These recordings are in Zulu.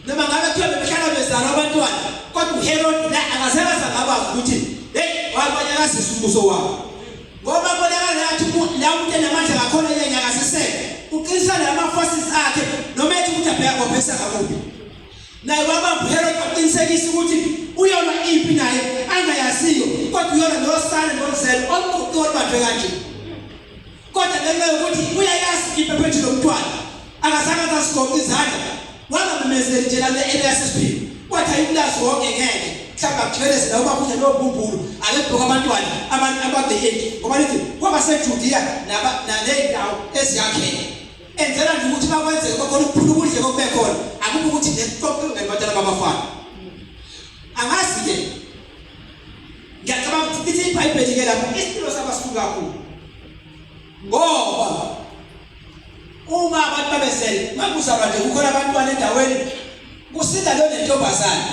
Noma ngabe kuthiwa bebehlala bezalwa abantwana, kodwa uHerodi la akazange azangabazi ukuthi hey wabanyakazisa umbuso wabo. Ngoba kubonakala ngathi la umuntu enamandla ngakhona uyanyakaziseka. Uqinisa nama forces akhe noma ethi ukuthi abheka kophesa ngakuphi. Naye wabamba uHerod waqinisekisa ukuthi uyolwa impi naye angayaziyo kodwa uyolwa nosana noluzelo oluqoqo olubanjwe kanje. Kodwa ngenxa yokuthi uyayazi impi ephethe lo mntwana akazange azigoqa izandla wangamemezeli nje lale eliyasesiphila kwathi ayikulazi wonke ngeke mhlawumbe akujikeleze la ubaba udla lowo mbumbulu ake kubheka abantwana abantu ababheki ngoba lithi kwabasejudiya naley'ndawo eziyakhele enzela nje ukuthi bakwenzeke kwakhona ukuphula ukudle kokube khona akukho ukuthi nje kuqoqe ngabantwana babafana angazi-ke ngiyacabanga ukuthi lithi ibhayibheli-ke lapho isililo sabasuku kakhulu ngoba uma abantu babesele makuzalwa nje kukhona abantwana endaweni kusinda lo nentombazane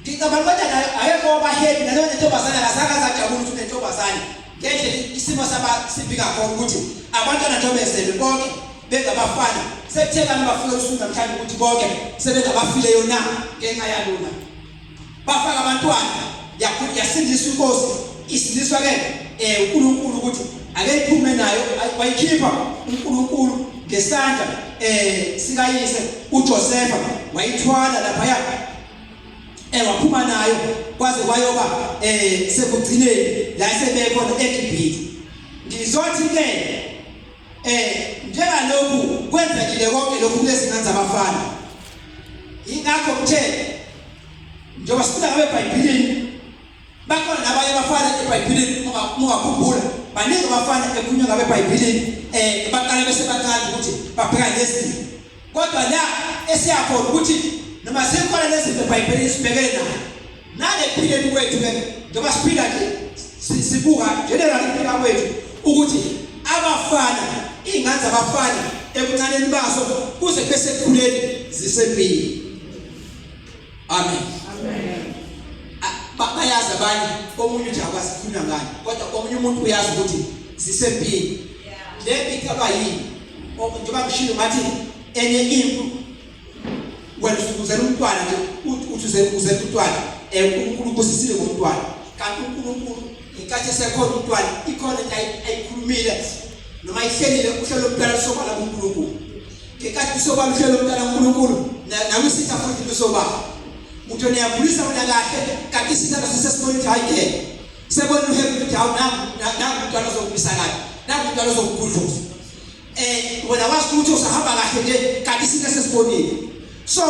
ngicabanga kodwa naye akekho wabahappy naloyo nentombazane akazange azajabula ukuthi unentombazane ngendlela isimo saba sibi kakhona ukuthi abantwana nje bezelwe bonke bengabafana sekuthe kanti bafuna usuku namhlanje ukuthi bonke sebengabafileyo na ngenxa yalona bafaka abantwana yasindiswa inkosi isindiswa ke eh uNkulunkulu ukuthi ake iphume nayo wayikhipha uNkulunkulu ngesandla eh sikayise uJosefa wayithwala lapha eh waphuma nayo kwaze kwayoba eh sekugcineni la sebekhona eGibhithe ngizothi ke eh njengalokhu kwenzekile konke lokhu kulezi ngane zabafana ingakho kuthe njengoba sifunda ngabe eBhayibhelini bakhona nabanye abafana eBhayibhelini ungakhumbula baningi abafana ekhulunywa ngabe eBhayibhelini eh baqala besebancane ukuthi babhekane nezimo kodwa la esiyakhona ukuthi noma zikhona lezi zinto eBhayibhelini sibhekene nayo nale kuphileni kwethu ke njengoba siphila nje sibuka general ukuphila kwethu ukuthi abafana iy'ngane zabafana ebuncaneni bazo kuze kube sekukhuleni zisempini amen amen bayazi abanye omunye uthi akwazi kukhulunywa ngani kodwa omunye umuntu uyazi ukuthi zisempini le mpi iqalwa yini njengoba ngishilo ngathi enye impi wena usukuzela umntwana nje uthi uzela umntwana um uNkulunkulu ubusisile ngomntwana kanti uNkulunkulu ngenkathi esekhona umntwana ikhona into ayikhulumile noma ihlelile uhlelo lomntwana lusobala kuNkulunkulu ngenkathi lusobala uhlelo lomntwana kuNkulunkulu nakwisitha futhi lusobala uthi niyakhulisa wena kahle kanti isitha naso sesibona ukuthi hayi ngeke sebona uHerodi ukuthi hawu nangu nangu umntwana ozokumisa kahle nangu umntwana ozokugudluza eh wena wazi ukuthi usahamba kahle nje kanti isitha sesibonile so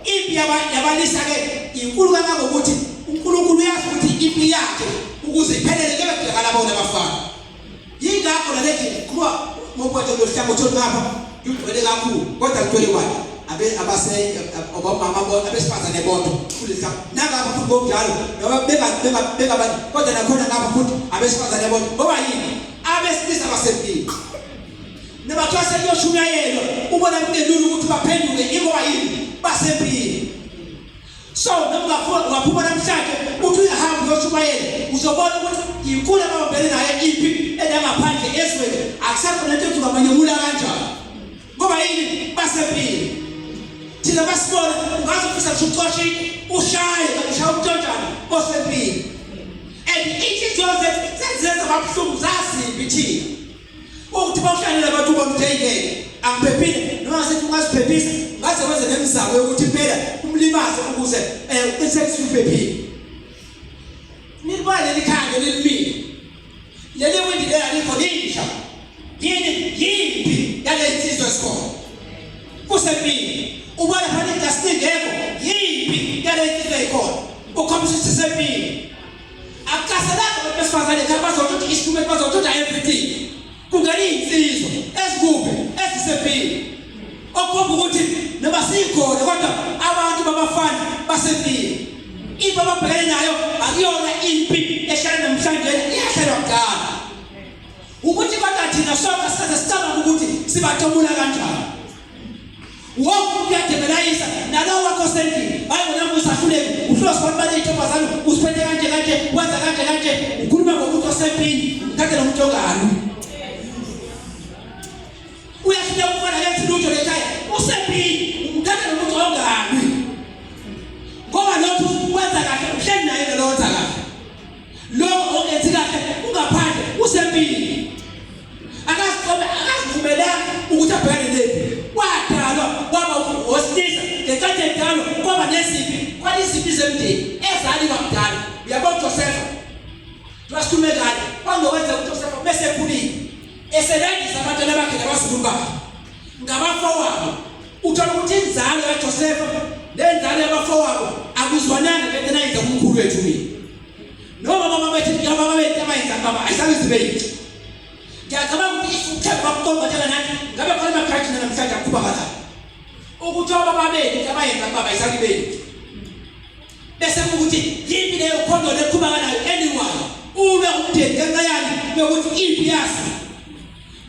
impi yabalisa ke inkulu kangangokuthi uNkulunkulu uyazi ukuthi impi yakhe ukuze iphelele kebe kudakala bona abafana yingakho nalethi kuba ngokwathi lohlangothi olungapha lugcwele kakhulu kodwa lugcwele kwani abe abase obamama bona abesifazane bodwa kuleli nangapha futhi ngokunjalo noma benga benga bengabantu kodwa nakhona ngapha futhi abesifazane bodwa ngoba yini abesilisa basempini noma kuthiwa sekuyoshunyayelwa ubona kungelula ukuthi baphenduke ingoba yini basempini so noma ungafuna ungaphuma namhlanje uthi uyahamba uyoshumayela uzobona ukuthi inkulu ababambene nayo impi enangaphandle ezweni akusekho nento ethi ungabanyemula kanjani ngoba yini basempini thina basibona ungaze ufisa ngisho ucoshe ushaye ushaya umntontshana osempini and inhliziyo zethu sezenza babuhlungu zazimbi thina ukuthi bawuhlalele abantu ubona ukuthi ngeke angiphephile noma sethi ungaziphephisa ngaze wenze nemizamo yokuthi impela umlimaze ukuze um uqinisekise uphephile nilibona leli khaya lelimile leli windi lela likho linja yini yimpi yale insizwa esikhona kusempini ubona fanele idasti ingekho yimpi yale insizwa ekhona ukhombisa ukuthi sempini akucaselanga abantu besifazane ekhaya bazotshontsha instrument bazotshontsha everything kungena iy'nsizwa ezikuphi ezisempini okukhomba ukuthi noma sikhona kodwa abantu babafana basempini impi ababhekene nayo akuyona impi ehlala namhlanje iyahlelwa kudala ukuthi kodwa thina sonke sikaze sicabanga ukuthi sibatomula kanjani wonke umuntu uyadebelayisa nalowo wakho osendlini hayi wena musahluleki uhlula sibani bale intombazane usiphethe kanje kanje wenza kanje kanje ukhuluma ngomuntu osempini uthathe lo muntu ongalwi uyahluleka ukufana kenzi lutho lekhaya usempini uthathe lo muntu ongalwi. Usempini. Akazixobe akazivumelanga ukuthi abhekane nempi. Wadalwa waba wesilisa ngenkathi edalwa kwaba nezimpi, kwalezimpi zemndeni ezaliwa kudala. Uyabona Josefa Njengoba sikhulume kade, kwangokwenzeka uJosefa bese ekhulile eselandisa abantwana bakhe nabazukulu bakhe ngabafowabo. Uthola ukuthi inzalo kaJosefa nenzalo yabafowabo akuzwananga ngento enayenza kumkhulu wethu mina. Noma mama bethu ababa bethu abayenza baba ayizange zibe yinto. Ngiyacabanga ukuthi if uthemba bakuqomba njenga nathi ngabe khona amakhadi namhlanje akhuba kala. Ukuthi obaba bethu abayenza baba ayizange ibe yinto. Bese kuwukuthi yimpi leyo khondolo eqhubeka nayo eliwayo ulwe umndeni ngenxa yani yokuthi impi yazi.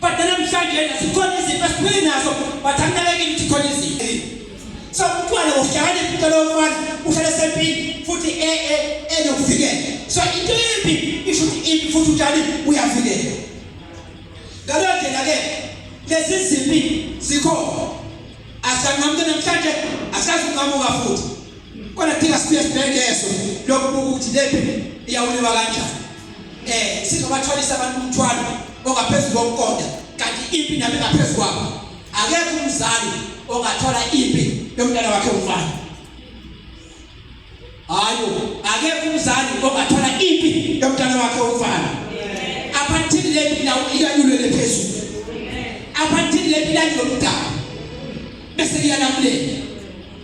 But namhlanje sikhona izimpi esiphile nazo but anginakekile ukuthi khona izimpi. So umntwana uhlakanipha umntwana womfana uhlale esempini futhi e, e, enokuvikela. So into yempi isho ukuthi impi futhi utshani uyavikela. Ngaleyo ndlela ke lezi zimpi zikhona. Asikanqamuke namhlanje asikazi ukunqamuka futhi. Kodwa thina sibuye sibheke lokubuka ukuthi lempi iyawuliwa kanjani. Eh singabathwalisa abantu umthwalo ongaphezulu kokuqonda kanti impi nami ngaphezulu kwabo. Akekho umzali ongathola impi yomntwana wakhe umfana. Hayi, akekho umzali ongathola impi yomntwana wakhe umfana. Aphanthini lempi lawo iyanyulele phezulu. Aphanthini lempi lanyulwe umntwana. Bese iyalamulela.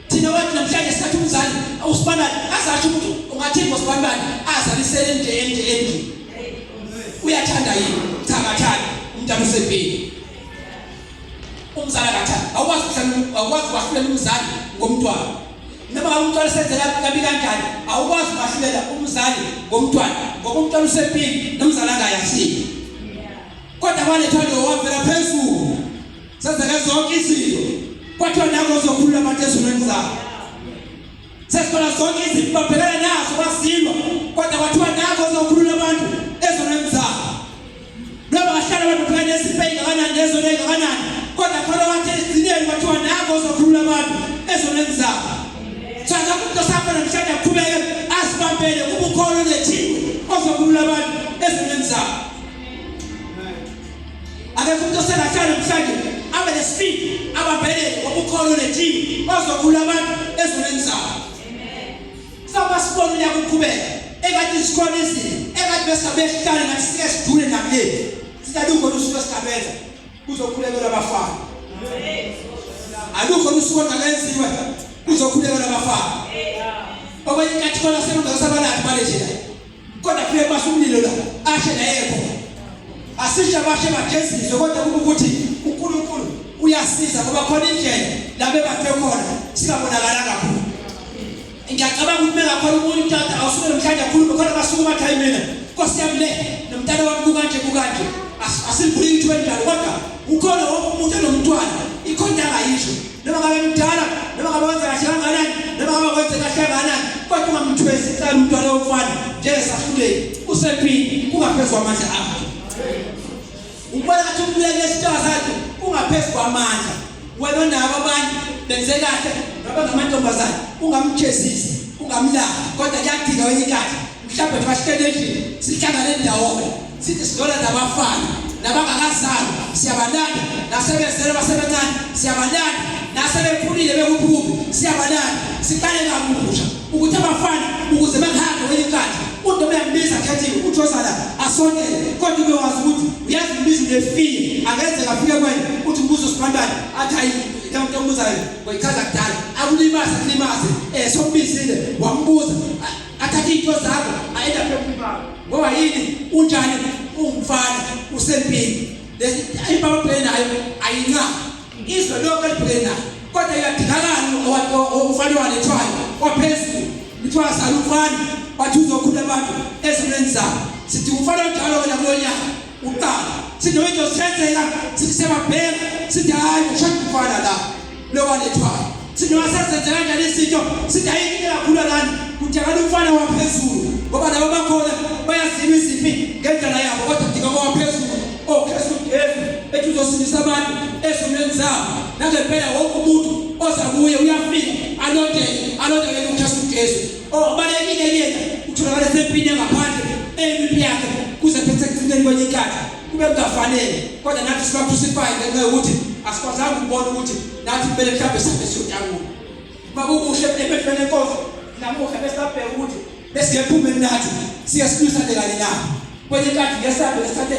Thina wathi namhlanje sithatha umzali usibanani azasho ukuthi ungathini ngosibanibani azalisele nje enje endlini. Uyathanda yini? Cha kathandi umntana usempini. Umzali akathandi. Awukwazi ukuhlala awukwazi ukwahlulela umzali ngomntwana. Noma ngabe umntwana senzela kabi kanjani awukwazi ukwahlulela umzali ngomntwana ngoba umntwana usempini nomzali angayasiki. Kodwa kwalethwa lo wavela phezulu. Senzeke zonke izinto. Kwathiwa nako uzokhulula abantu ezonweni zabo. Sesibona zonke izinto babhekana nazo basilwa. Kodwa kwathiwa nako uzokhulula abantu ezonweni zabo. Noma bahlala abantu babhekana nezimpi ey'ngakanani nezono ey'ngakanani. Kodwa khona wathi ekugcineni kwathiwa nako uzokhulula abantu ezonweni zabo. So akakho umuntu osafa namhlanje aqhubeke asibambele kubukholo lethiwe ozokhulula abantu ezonweni zabo. Akekho umuntu osengahlala namhlanje abe nesibindi abambelele ngobukholo nethiwe ozokhulula abantu ezonweni zabo. Sawuba sibona unyaka uqhubeka engathi zikhona izinto engathi besabehlale nathi sike sidule nakuleli sitalukho lusuku esingalwenza kuzokhulekelwa abafana alukho lusuku olungalenziwe kuzokhulekelwa abafana okwenye inkathi khona selungasabalaphi balejela kodwa kufike kwasho umlilo la ashe nayekho asisho abashe bajeziswe kodwa kuba ukuthi uNkulunkulu uyasiza ngoba khona indlela la bebathe khona singabonakalanga khona ngiyacabanga ukuthi bengakhona umuntu utata awusuke namhlanje akhulume khona basukuma athi hayi mina nkosi yami le nomntana wami kukanje kukanje asilivuli ithuba elinjalo kodwa ukhona wonke umuntu enomntwana ikhona angayisho noma ngabe mdala noma ngabe wenza kahle kangakanani noma ngabe wenze kahle kangakanani kodwa ungamthwesi icala umntwana womfana njengesahluleki usempini kungaphezu kwamandla akhe ubona ngathi ubuya kulesitaba sakhe kungaphezu kwamandla wena onabo abanye benze kahle noma ngamantombazane ungamjezisi ungamlahli kodwa kuyadinga kwenye inkathi mhlawumbe bahlele endlini sihlangane ndawonye sithi sizola nabafana nabangakazali siyabalanda nasebezele basebencane siyabalanda nasebekhulile bekuphuphi siyabalanda siqale kabusha ukuthi abafana ukuze bangihambe kwenye inkathi umuntu uyambiza khethiwe uthi ozala asondele kodwa ube wazi ukuthi uyazi umbiza unefile akenzeka afike kwena uthi umbuzo sibantwana athi hayi leyo nto ombuzayo wayichaza kudala akulimaze akulimaze um sombizile wambuza athathe into zakho aenda phephumala ngoba yini unjani ungumfana usempini lesi ibhayibheli nayo ayincane izwe lonke elibhekene nayo kodwa iyadingakala umfana walethwayo waphezulu kuthiwa sala umfana bathi uzokhula abantu ezimeni zabo sithi umfana onjalo wena kulo nyaka uqala sithi noma into senzeka sithi siyababheka sithi hayi ushada umfana la lo walethwayo sithi noma sezenze kanjani izinto sithi ayikho into engakhula lana kudingakala umfana waphezulu ngoba laba bakhona bayaziwa izimpi ngendlela yabo kodwa kudinga kowaphezulu oKristu Jesu ethi uzosindisa abantu ezonweni zabo nangempela wonke umuntu oza kuye uyafika alondele alondele uKristu Jesu obalekile kuyena utholakala esempini engaphandle. Eyimpi yakhe kuze phethe ekugcineni kwenye inkathi kube kungafanele kodwa nathi siba-crucify ngenxa yokuthi asikwazanga ukubona ukuthi nathi kumele mhlawumbe sihambe siyotakula. Makukuhle emehlweni enkosi namuhla besabheka ukuthi besingephume nathi siye silwisane kanye nabo. Kwenye inkathi ngesambe lesithathe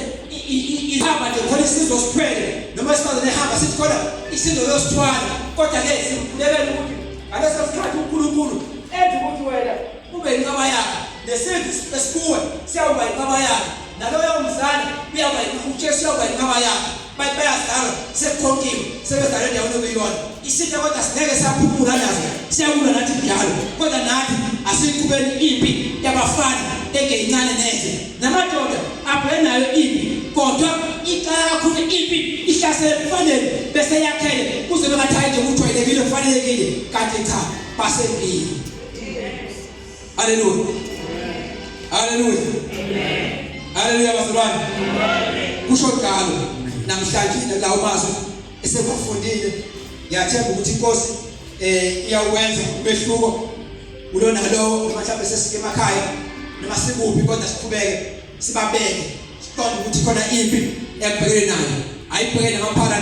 ihamba nje khona isizwe osithwele noma isifazane ehamba sithi khona isizwe yosithwala kodwa-ke simkhulekela ukuthi ngaleso sikhathi uNkulunkulu enze ukuthi wena ube inqaba yakhe nesizwe esikuwe siyawuba inqaba yakhe naloyo mzali uyawuba uJesu uyawuba inqaba yakhe bathi bayazalwa sekukhonkiwe sebezalwe endaweni okuyiyona isitha kodwa singeke saphumula nazo siyakulwa nathi njalo kodwa nathi asiqhubeni impi yabafana engeyincane neze namadoda abheke nayo impi kodwa iqala kakhulu impi ihlasele kufanele bese yakhele kuze bengathayi nje kujwayelekile kufanelekile kanti cha basempini. Haleluya. Haleluya. Haleluya bazalwane. Kusho njalo namhlanje lawo mazwi esewafundile ngiyathemba ukuthi inkosi eh iyawenza umehluko kulona lowo noma mhlawumbe sesike emakhaya noma sikuphi kodwa siqhubeke sibabeke siqonde ukuthi khona impi ekubhekene nayo ayibhekene namaphara.